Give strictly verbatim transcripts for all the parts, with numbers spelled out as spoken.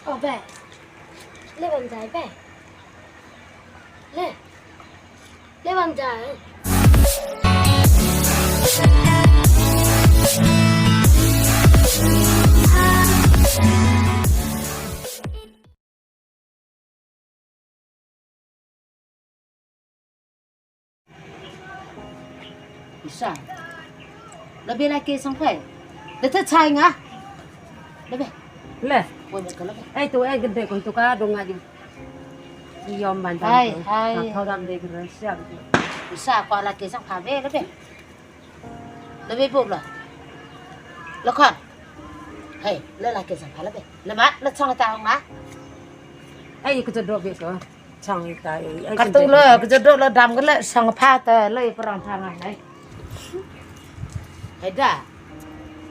Oh, be. Le ban jai, be. Le. Le ban jai. Isa. Lebe la ke sang phai. Lete chai nga. Lebe. Le. Pon ka lebe. Ai tu ai gede ko tu ka dong aja. Iyo man. Hai, hai. Thau dam de gede siap. Isa ko la ke sang phai be lebe. Lebe bu la. Lakan. Hai, le la ke sang phai lebe. Lemat le chang ta nga. Ai ko tu do be ko. Chang ita ei. Ka tu le ka jadok le dam ka le sang pha te le parang pha ngai nai. Hai da.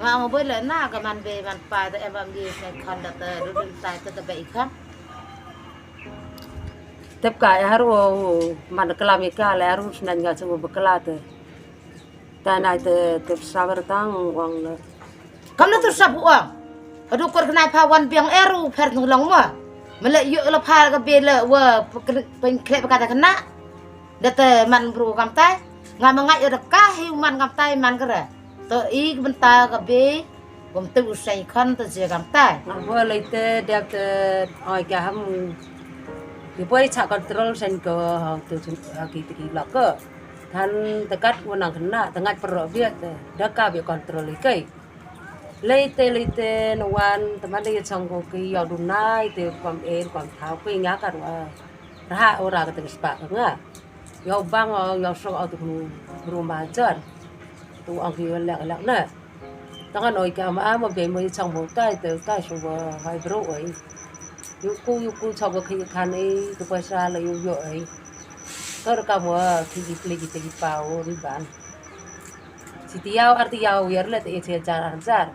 Nga mo boi le na ka man be man pa te em bam di ne khon da te du dun tai te te be i khon. Tep ka ya haru man klam i ka le haru snan nga chang be kla te. Ta nai te te sabar tang wang le. Kam na tu sap wang. Adu kor kena pha wan biang eru pher nung long ma. Mele yu le pha ka be le wa pen kle ka ta kena. Da te man bru kam tai. Nga ma ngai da ka hi man kam tai man kere. To i benta ka be. Bom tu usai khan to je kam tai. Nga bo le te dep te oi ka ham. Ki poi cha control sen ko tu ki ki lok ko. Than tekat u nang kena, tengah perok biat, eh, dah ka biat kontrol ikai. Leite, leite, nuan, teman dia chang ko ki, yau dunai, te kuam air, kuam thau, ki nga kan, eh, raha ora ka tengah sepak ka nga. Yau bang, oh, yau sok, oh, tu kenu rumah ajar. Tu ang ki lek, lek na. Tangan oi ka ama ama be mo chang mo tai te tai so wa hai bro oi. Yu ku yu ku chang wa khi khan ei te paisa la yu yo ei. Kar ka mo khi ki pli ki te ki pa o ri ban. Si ti yau ar ti yau yer le te e che jar ar jar.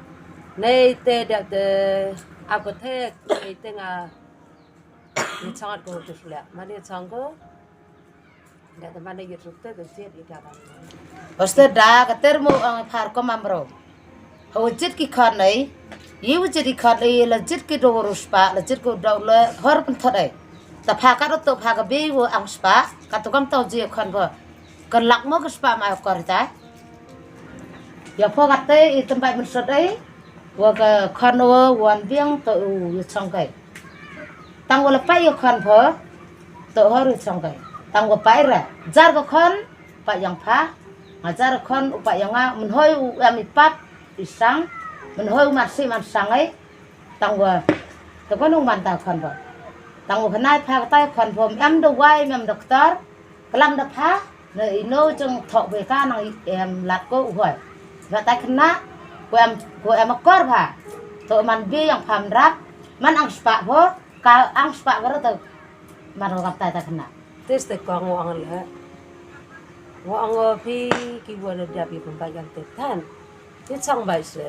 Nei te da te ap ko the nei te nga. Ni chang ko tu sle. Ma ni chang ko. Hoste da ka ter mo ang phar ko mamro. Ho jit ki khon nei. Yi u jit ki khon nei la jit ki do ruspa la jit ko do le hor pen thot ei. Ta pha ka do to pha ka be wo ang spa ka to kam to je khon bo. Ka lak mo ka spa ma kor ta. Ya pho ka te i tempat men sot ei. Wa ka khon o wan biang to u yu chong kai. Tang wa la pai yu khon pho to hor yu chong kai. Tang wa pai ra jar ka khon pa yang pha. Nga jar khon u pa yang nga men hoi u em i pap i sang men hoi u man si man sang ai. Tang wa to kon u man ta khon pho. Tang wa khnai pha ka tai khon pho em do wai em doktor. Klam da pha. Ne ino jeng thok be ka nang em lat ko u hoi. Ba tai kena ko em ko em akor pha. To man be yang pham rap man ang spa pho ka ang spa pho to man ro kap tai tai kena. Tis te kong wa ang le. Wa ang phi ki wa le dap i pembayan te tan. Ti chang bai se.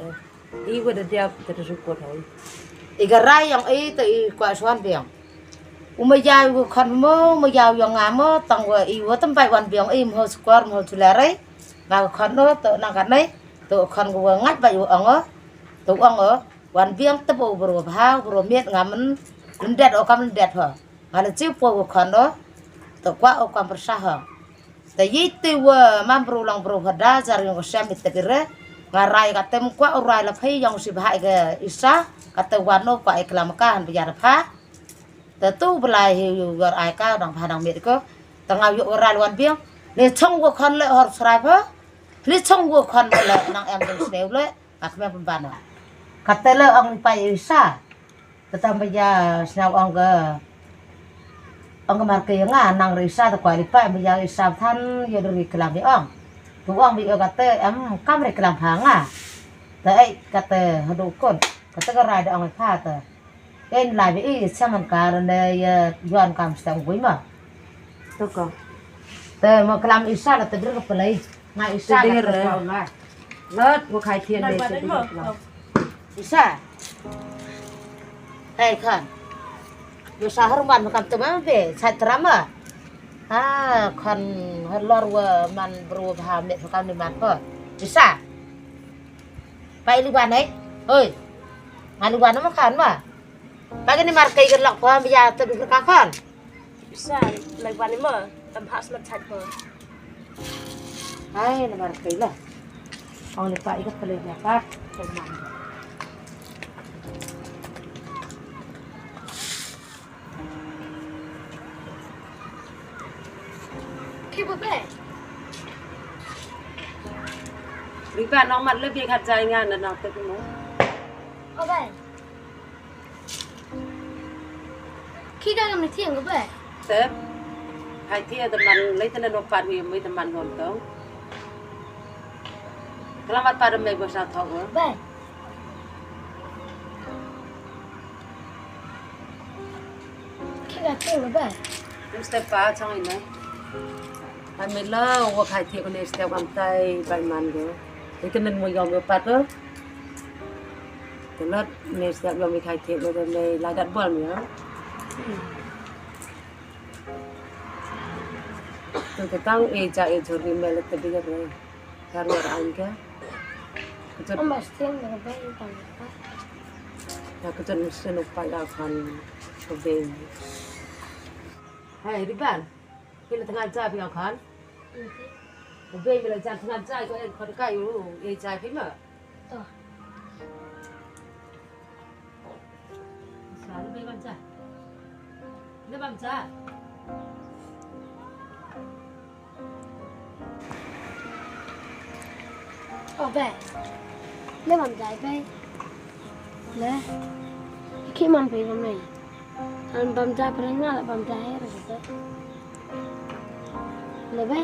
I wa da diap te da sukut hoi. I ga rai yang i te i kwa swan biang. U ma yau u khon mo, u ma yau yang nga mo, tang wa i wa tam bai wan biang i mo sukor mo tulare. Ba khon no to nang kan nei, to khon ko wa ngat bai u ong o. To ong o, wan biang te bo bro bha, bro miet nga men, lendet o kam lendet ho. Nga le chiu po u khon o, to kwa o kam persa ho. Te yi te wa mam bru long bru hada jar yong ko sem ite pire. Nga rai ka tem kwa u rai la phei yong si bahai ke isa. Ka te wa no kwa e klam ka han biar pha. Te tu belai hi yu yor ai ka dang pha dang mit ko. Te ngau yu rai wan biang. Ni chong wo khon le hor srai pha. Ni chong wo khon le nang em dong sneu le. Ak me pemban. Ka te le ong pai isa. Tetam ba ya sñiaw ong ka, ong ka mar ka ya nga nang risa ta kwai lipa ba ya isa than ya deri kelam ya ong. Tu ong bi ya kata em kam ri kelam pha nga. Ta ei kata hadu kun kata ka rai da ong pha ta. En lai bi i siaman ka rende ya yuan kam stang gui ma. Tu ko. Te mo kelam isa la te deri ka pelai. Nga isa ka te. Lot mo khai thian de te. Isa. Hei khan. Yo sa har man kam te ma be sa trama. Ha khan har lor wa man bro bha me kam ni man ko. Isa. Pai li wan ei. Oi. Nga li wan ma khan ma. Ba kane mar kai ka lok pha ba ïa te bi ka khon. Sa, lai wan ni mo, tam ha smat chat mo. Hai, na mar kai la. Ong ni pa i ka pele ïa pa. Ka man. Ki ba be? Ri ba nong mat le bi khat jai nga na nong te mo. O be. Ki ka ngam thiang ka ba? Te. Hai thiang te man lai te na no pat wi mai te man ngom tong. Kala mat pat mai bo sa thok. Ba. Ki ka thiang ka ba? Mesti pa chang ina. Ai me la wa khai thiang ko ne step kam tai bai man go. Ite nen mo yom yo pat. Te lat ne step yom mi khai thiang lo de me la dat bol mi ya. Tang tang e ja e jor mi me la te bi ya re. Kar war an ka. Kujot Amba stiang ba ba in tang ba. Ya kujot mesti no pa ya kan ko be. Hai Riban. Phi la tnga ja phi ong khan. Ko bei phi la jan tnga ja ko en khot kai u e ja phi ma. To. Sa le bei bam ja. Le bam ja. O be. Le bam ja be. Le. Ki man be bam le. An bam ja pre nga le bam ja he re. Le be.